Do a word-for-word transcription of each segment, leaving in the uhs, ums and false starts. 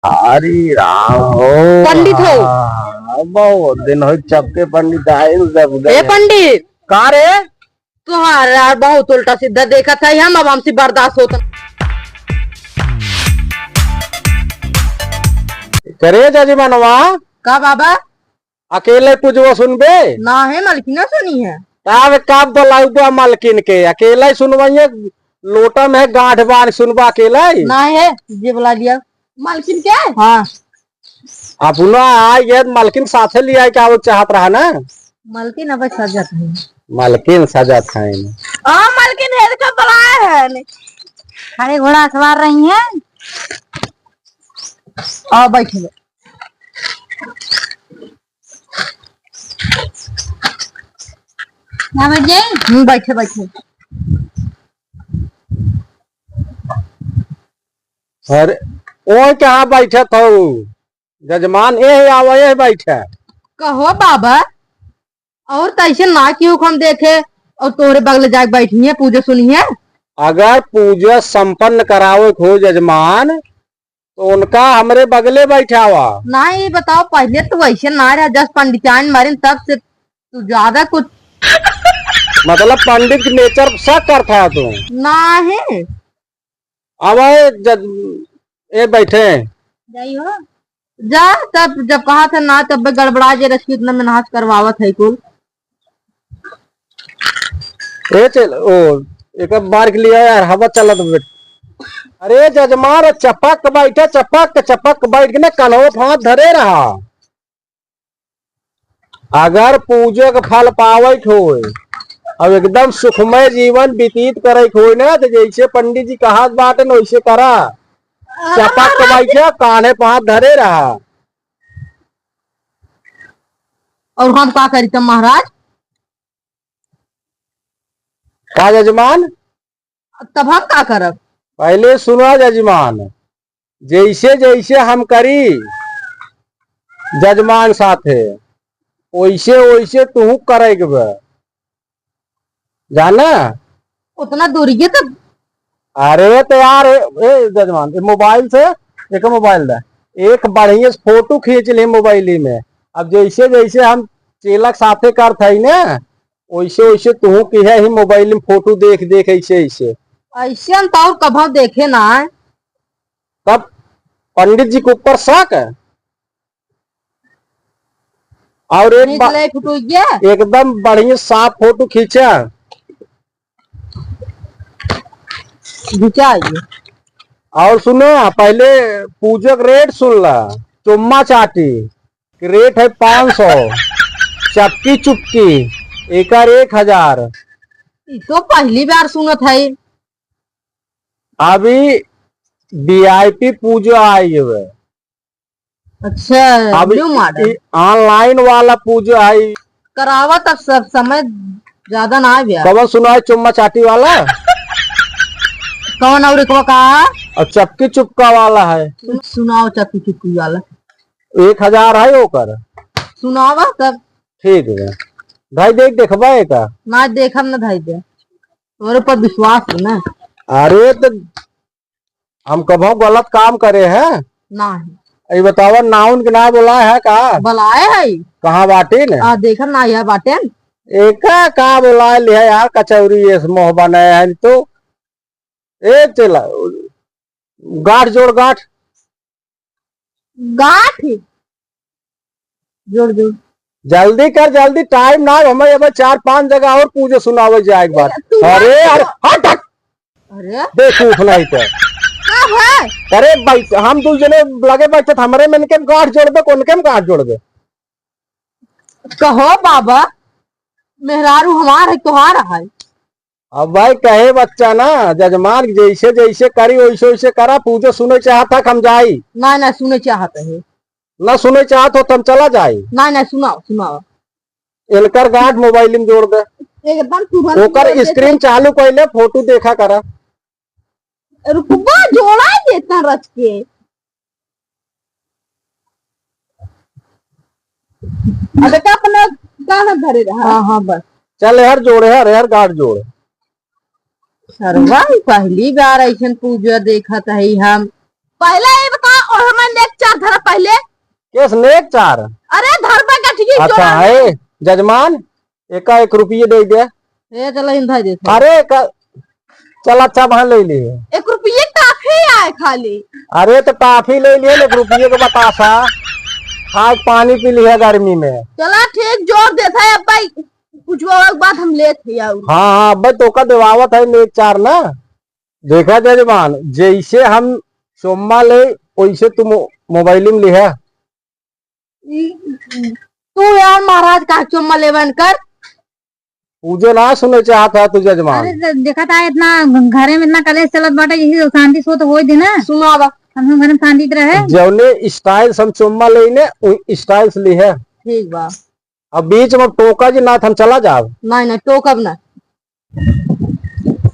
हरि राम हो। पंडित हो। हाँ, बहुत दिन हो चपके पंडित आए जब ए गए। पंडित। का रे? तोहार यार बहुत उल्टा सीधा देखत है हम, अब हमसे बर्दाश्त होत न। करे जजमानवा। का बाबा? अकेले पूजवा सुनबे? ना है, मलकिना सुनी है। तब का बोलाउबा मलकिन के? अकेले सुनवाइए, लोटा में गांठ बांध सुनबा अकेले? ना है, जे बोला दिया। मलकिन के? हाँ। अपना आ गया, मलकिन साथे ले आए, क्या वो चाहत रहा ना? मलकिन अब सजत है। मलकिन सजत है। हाँ, मलकिन हेर के बुलाए हैं। अरे, घोड़ा सवार रही हैं। आओ, बैठ लो। यहाँ बैठ जाई? हम्म, बैठे, बैठे। अरे, ओए कहाँ बैठत हऊ? जजमान, ए आवा, ए बैठा। कहो बाबा, और कैसे ना क्यों हम देखे और तोहरे बगले जाके बैठी है, पूजे सुनी है। अगर पूजा संपन्न करावे के हो जजमान, तो उनका हमरे बगले बैठावा। ना, ये बताओ, पहले तो वैसे ना रहा, जस पंडिताइन मारिन तब से तू ज्यादा कुछ मतलब पंडित के नेचर शक करता है तू? ना है। अब ए जज-, ए बैठे। जाइयो। जा, तब जब कहा था ना, तब गड़बड़ा जे रश्मि इतना मेहनत करवावत है कुल। ए चल, ओ, एक बार के लिए यार, हवा चलत बेट। अरे जजमान, चपक बैठे, चपक, चपक बैठ के ना कन्हो पे हाथ धरे रहा। अगर पूजा के फल पावे के होए, अब एकदम सुखमय जीवन व्यतीत करे के होए ना, तो जैसे पंडित जी कहत बाटे न, वैसे करा। चपक के बैठे, कान्हे पे हाथ धरे रहा। और हम का करी तब महाराज? का जजमान? तब हम का करब? पहले सुना जजमान, जैसे जैसे हम करी जजमान साथे, वैसे वैसे तुहू करे के बा, जाना? उतना दूरिये तो। अरे तो यार, ए, ए जजमान, ए मोबाइल से, एक मोबाइल दे, एक बढ़िया से फोटो खींच ले मोबाइल में। अब जैसे जैसे हम चेला के साथे करत हई ना, वैसे वैसे तुहू की है ही मोबाइल में फोटो देख देख ऐसे ऐसे। ऐसे हम तो और कभो देखे ना है। तब पंडित जी के ऊपर शक है। और एक खींच बा-, ले फोटो ये। एकदम बढ़िया साफ फोटो खींचा। खिंचाइए। और सुनो, पहले पूजा के रेट सुन ला। चुम्मा चाटी के रेट है पाँच सौ, चपकी चुपकी एकर एक हजार। ई तो पहली बार सुनत है। अभी वीआईपी पूजा आई हुए। अच्छा, अब न्यू मॉडल। ई ऑनलाइन वाला पूजा है। करावा तब सब समय ज्यादा ना आवे। कवन सुनाए चुम्मा चाटी वाला? कवन और एक का? और चपकी चुपका वाला है। सुनाओ चपकी चुपकी वाला। एक हजार है ओकर। सुनावा तब। ठीक है। भाई देख, देखबा है का? ना देखब ना भाई दे। तोरे पर विश्वास है ना। अरे तो हम कभो गलत काम करे हैं? नाही। ये बतावा, नाउन के ना बोलाए है का? बोलाए है। कहाँ बाटिन? आ, देखा ना, यह बाटिन। एका का बोलाए लिहा यार, कचौरी ये मोह बनाए हैं तो। ए चला, गांठ जोड़ गांठ। गांठ? जोड़, जोड़। जल्दी कर, जल्दी, टाइम ना, हमें अब चार पांच जगह और पूजे सुनावे जाए एक बार। तू अरे, बात अरे, करो। हट, हट। अरे। बेवकूफ नहीं तो। का है? अरे, बैठ, हम दू जने लगे बैठे थे, हमरे मन के गांठ जोड़ दे, कौन के गांठ जोड़ दे? कहो बाबा, मेहरारू हमार है, तोहार है। अब भाई कहे बच्चा ना, जजमान जैसे जैसे करी वैसे वैसे करा, पूजो सुने चाहत है कि हम जाई? ना, ना, सुने चाहत है। ना सुने चाहत हो तो हम चला जाई? ना, ना, सुनाओ, सुनाओ। इनकर गांठ मोबाइल में जोड़ दे। एकदम तुरंत ओकर जोड़ दे। स्क्रीन चालू कइले, फोटो देखा करा। रुकबा, जोड़ा देता रच के। अब का अपना गाना धरे रहा। हाँ, हाँ, बस। चल यार, जोड़े यार, यार गांठ जोड़। सरवा, ई पहली बार ऐसन पूजा देखत हई हम। पहले ई बता, और हमन देख बस नेक चार। अरे धर पे गठिए अच्छा जोड़ा। है जजमान, एका एक रुपये दे दे। ए, चला इन धर दे। अरे का, चल अच्छा बहन ले लिए। एक रुपये टाफी आए खाली। अरे तो टाफी ले लिए, एक रुपये के बतासा। खाए पानी पी लिया गर्मी में। चला ठीक जोर देत है अब भाई, कुछ वो एक बात हम लेत है यार। हाँ, हाँ, अब तोका देवावत है नेक चार ना। देखा जजमान, जैसे हम चुम्मा ले, वैसे तू मो-, मोबाइल में लिहा। ई, तू यार महाराज का चुम्मा लेवन कर। पूजो ना सुने चाहत है तू जजमान। अरे, दे-, देखा था इतना घ-, घरे में इतना कलेश चलत बाटे, यही शांति से तो होई दे ना। सुनो अब। हम, हम घर में शांति से रहे। जौने स्टाइल से हम चुम्मा लेने, उ स्टाइल से लिहा। ठीक बा। अब बीच में टोका जी ना, हम चला जाब। नहीं, नहीं, टोकब ना।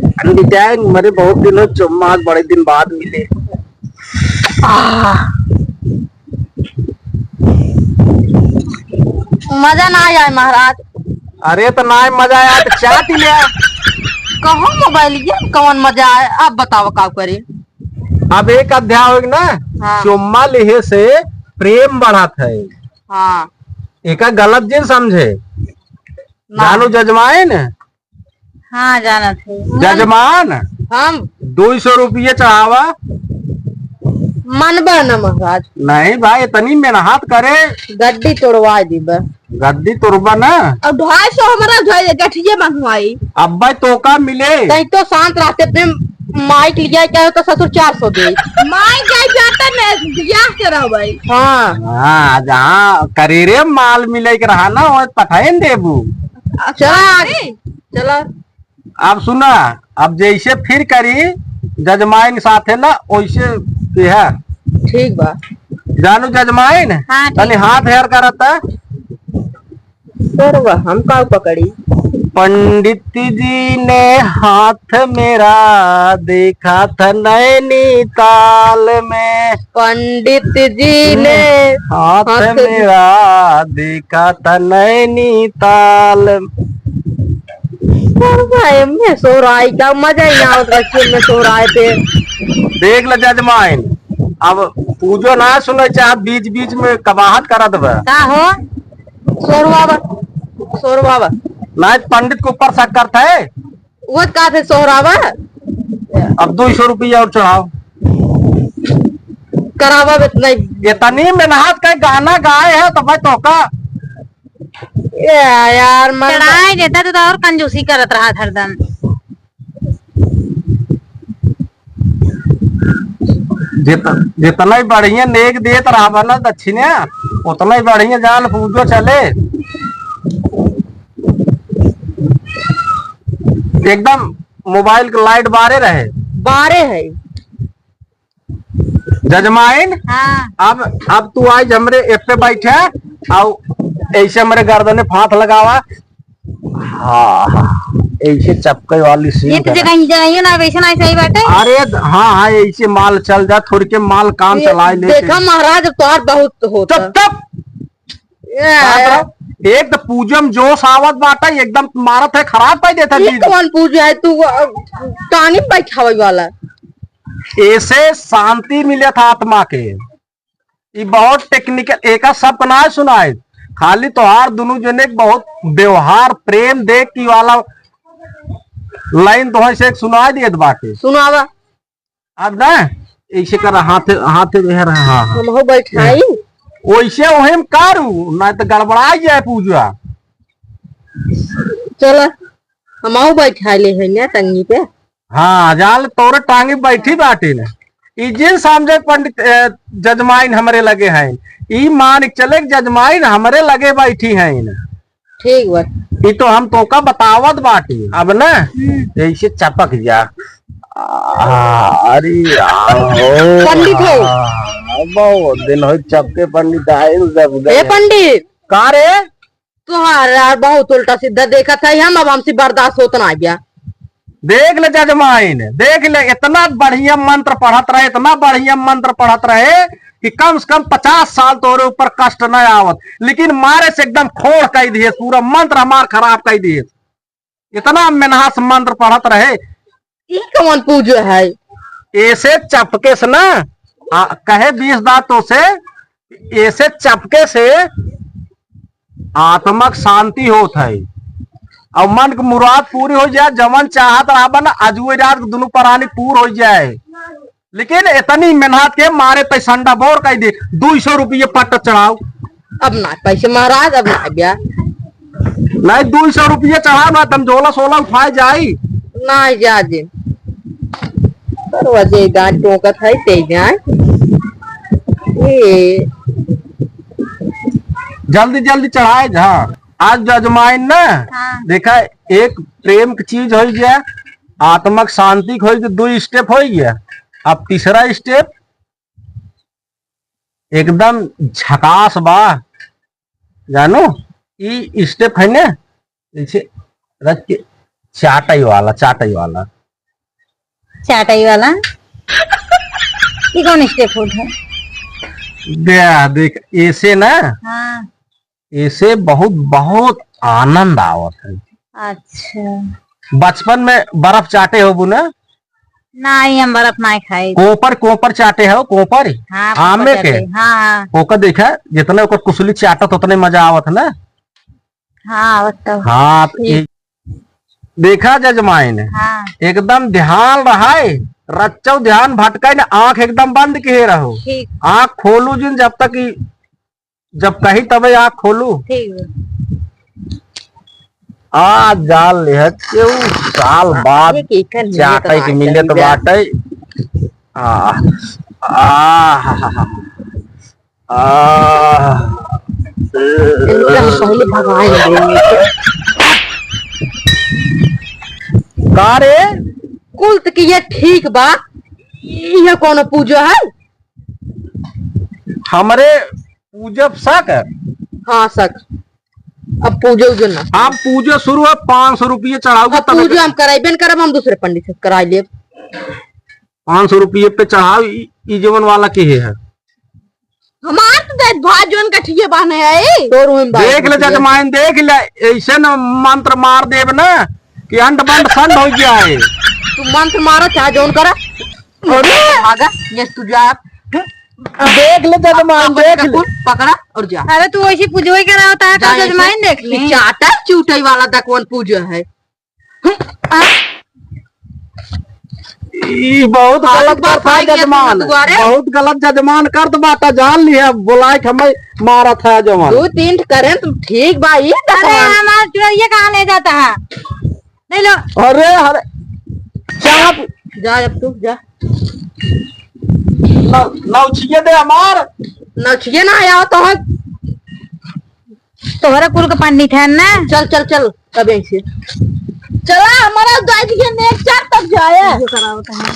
पंडिताइन, मरे बहुत दिन हो चुम्मा, आज बड़े दिन बाद मिले। आह। मजा ना आए महाराज। अरे तो ना मजा आए तो चाट लिया। कहो मोबाइल ये कौन मजा आए, अब बताओ का करे। अब एक अध्याय होइगा ना, हाँ। चुम्मा लिहे से प्रेम बढ़त है। हाँ। एका गलत जिन समझे। ना। जानू जजमाइन? हाँ, जानत है। जजमान, हम दो सौ रुपये चढ़ावा। मनबा न महाराज। नहीं भाई, इतनी मेहनत करे। गड्डी तोड़वा दीबा। गड्डी तोड़बा ना। अब ढाई सौ हमारा ढाई गठिए मंगवाई। अब भाई तोका मिले। तई तो शांत रहते, अपने माइक लिया क्या तो ससुर चार सौ दे। माइक जाए जाता मैं बियाह करावाई। हाँ। हाँ, जहाँ करेरे माल मिले के रहा ना, वो पठाइन देबू। चला, चला। अब सुना, अब जैसे फिर करी जजमाइन साथे ना, वैसे किहा। ठीक बा। जानू जजमाइन, हाँ, ठीक। तनी हाथ हेर करता। सरवा, हम का पकड़ी? पंडित जी ने हाथ मेरा देखा था नैनीताल में। पंडित जी ने हाथ हाथ मेरा देखा था नैनीताल। सरवा, एमे सोहराई का मजा ही ना आवत बच्चे में सोहराई पे। देख ले जजमाइन, अब पूजो ना सुने चाहत, बीच बीच में कबाहत करत बा। का हो? सोहरवा बा, सोहरवा बा। ना पंडित के ऊपर शक करता है। वो का थे सोहरावा? अब दो सौ रुपया और चढ़ाओ। करावा बे, नहीं। इतनी मेहनत का गाना गाए है तो भाई तोका। ए यार, मन चढ़ाए देता तो, तो और कंजूसी करत रहा हरदम। जित-, जितना ही बढ़िया नेग देत रहबा ना दक्षिणा, उतना ही बढ़िया जान पूजो चले। एकदम मोबाइल के लाइट बारे रहे। बारे है। जजमाइन, हाँ। अब, अब तू आज हमरे एप पे बैठे, आओ, ऐसे हमरे गर्दने पे हाथ लगावा। हाँ, हाँ, ऐसे चपके वाली सीन एक करा। जगह ही जगह ही ना, वैसे ना, सही बात है। अरे, हाँ, हाँ, ऐसे माल चल जा, थोड़ के माल काम ये चलाए ले देखा के। महाराज, अब तोहार बहुत होता। चुप, चुप। ए, बात रहो। एक तो पूजा में जोश आवत बाटा, एकदम मारत है, खराब कर देता ये चीज। कौन पूजा है तू, अ, पानी में बैठावे वाला? ऐसे शांति मिले था आत्मा के। ई बहुत टेक्निकल, एका सबके ना सुनाए, खाली तोहार दुनू जने के बहुत व्यवहार, प्रेम देख की वाला लाइन तोहे से एक सुनाए देत बाटे। सुनावा। अब ना, ऐसे कर, हाथ, हाथ में है रहा, हाँ, हाँ। हम हो बैठाई। वैसे वही में करू, ना तो गड़बड़ा जाए पूजा। चला, हम हो बैठा ले है ना टंगी पे। हाँ, जान ले तोरे टांगी बैठी बाटी ने। ई जिन समझे पंडित, ए, जजमाइन हमरे लगे हैं। ई मान के चले कि जजमाइन हमरे लगे बैठी हैं। ठीक बा। ई तो हम तोका बतावत बाटी। अब ना, हम्म। ऐसे चपक जा। आ, अरे, आ, हो, पंडित हो। आ, बहुत दिन हो चपके पंडित आए, सब ए गए। पंडित। का रे? तोहार यार बहुत उल्टा सीधा देखत है हम, अब हमसे बर्दाश्त होत ना गया। देख ले जजमाइन, देख ले, इतना बढ़िया मंत्र पढ़त रहे, इतना बढ़िया मंत्र पढ़त रहे कि कम से कम पचास साल तोरे ऊपर कष्ट न आवत, लेकिन मारे से एकदम खोड़ कई दिए, पूरा मंत्र हमार खराब कई दिए। इतना मेनहा से मंत्र पढ़त रहे। ई कौन पूजो है? ऐसे चपके से ना, आ, कहे बीस दांतों से ऐसे चपके से आत्मक शांति होत है और मन के मुराद पूरी होइ जाए, जवन चाहत रहबा ना, अजुए रात के दुनू परानी पूर होइ जाए। लेकिन इतनी मेहनत के मारे तै संडा बोर कइ दे, दुई सौ रुपये पट्ट चढ़ाओ। अब ना पैसे महाराज, अब ना ब्या। नहीं, दुई सौ रुपये चढ़ाओ ना, तम झोला सोला उठाए जाई। ना जा दे। पर वजह गांठ टोकत है, ते जाए। ए। जल्दी जल्दी चढ़ाए जा। आज जजमाइन ना, हाँ। देखा, एक प्रेम की चीज होइ गया, आत्मक शांति के होइ गया, दुई step होइ गया। अब तीसरा step एकदम झकास बा, जानो, ई step है ना, जैसे रच के चाटई वाला, चाटई वाला। चाटई वाला? ई कौन step होत है? द्या, देख, ऐसे ना, हाँ। ऐसे बहुत, बहुत आनंद आवत है। अच्छा। बचपन में बर्फ चाटे होबू ना? नाहीं, हम बर्फ नाहीं खाई। कोपर, कोपर चाटे हो, कोपर? हाँ, आमे कोपर के? चाटे। हाँ, हाँ। ओकर देखा, जितने ओकर कुसुली चाटत, उतने मजा आवत ना। हाँ, आवत तो। हाँ, तो ठीक। ए-, देखा जजमाइन, हाँ। एकदम ध्यान रहाए, रच्चो ध्यान भटकाए ना, आँख एकदम बंद किहे रहो। ठीक। आँख खोलू जिन जब तक ई, जब कही तबे आँख खोलू। ठीक बा। आ जाल लेहत केहू साल बाद ये केकर मिले तो चाटे के बात मिले तो करी बा। बाटे। आ, आ, हा, हा, हा। आह। इनका हम पहले भगाए ना देंगे। का रे? कुल त कि ये ठीक बा, ये कौनो पूजा है? हमरे पूजब सक? हाँ, सक। अब पूजा उजा ना। हम पूजा शुरू है, पाँच सौ रुपये चढ़ाओगे अब तब पूजा हम कराइबे न करब, हम दूसरे पंडित से कराई लेब। पाँच सौ रुपये पे चढ़ाओ, ई, ई जवन वाला के है? हमार तो देख भाई जोन कठिए बान्हे है। तोर उहें बात देख ले बतिया। जजमान, देख ले, ऐसे न मंत्र मार देब ना कि अंड बंड संड हो गया है। तू मंत्र मारो चाहे जोन करा। अरे! भागा, ये तू जा। देख ले जजमान, अपन देख ले। चप्पल पकड़ा और जा। अरे तू वैसी पूजो ही करा होता है, जा तो ऐसे जजमान देख ले। चाटा चूटे वाला दकवन पूजो है। ई बहुत आज गलत बात करत है है क्या जजमान, तुम दुआरे? बहुत गलत जजमान करत बाटा, जान लिहे, बोलाए के हमें मारत है जजमान। दो तीन करें तो ठीक बा, ई अरे दकवान। हमार चुड़ैया कहाँ ले जाता है? नहीं लो। अरे, अरे, चाप। जा अब तू, जा। न-, नौछिए दे हमार। नौछिए ना आया तो है। तोहरा कुल के पंडित है ना? चल, चल, चल, अब ऐसे। चला, हमारा दाई जी के नेक चार तक जाए। ये करावत है।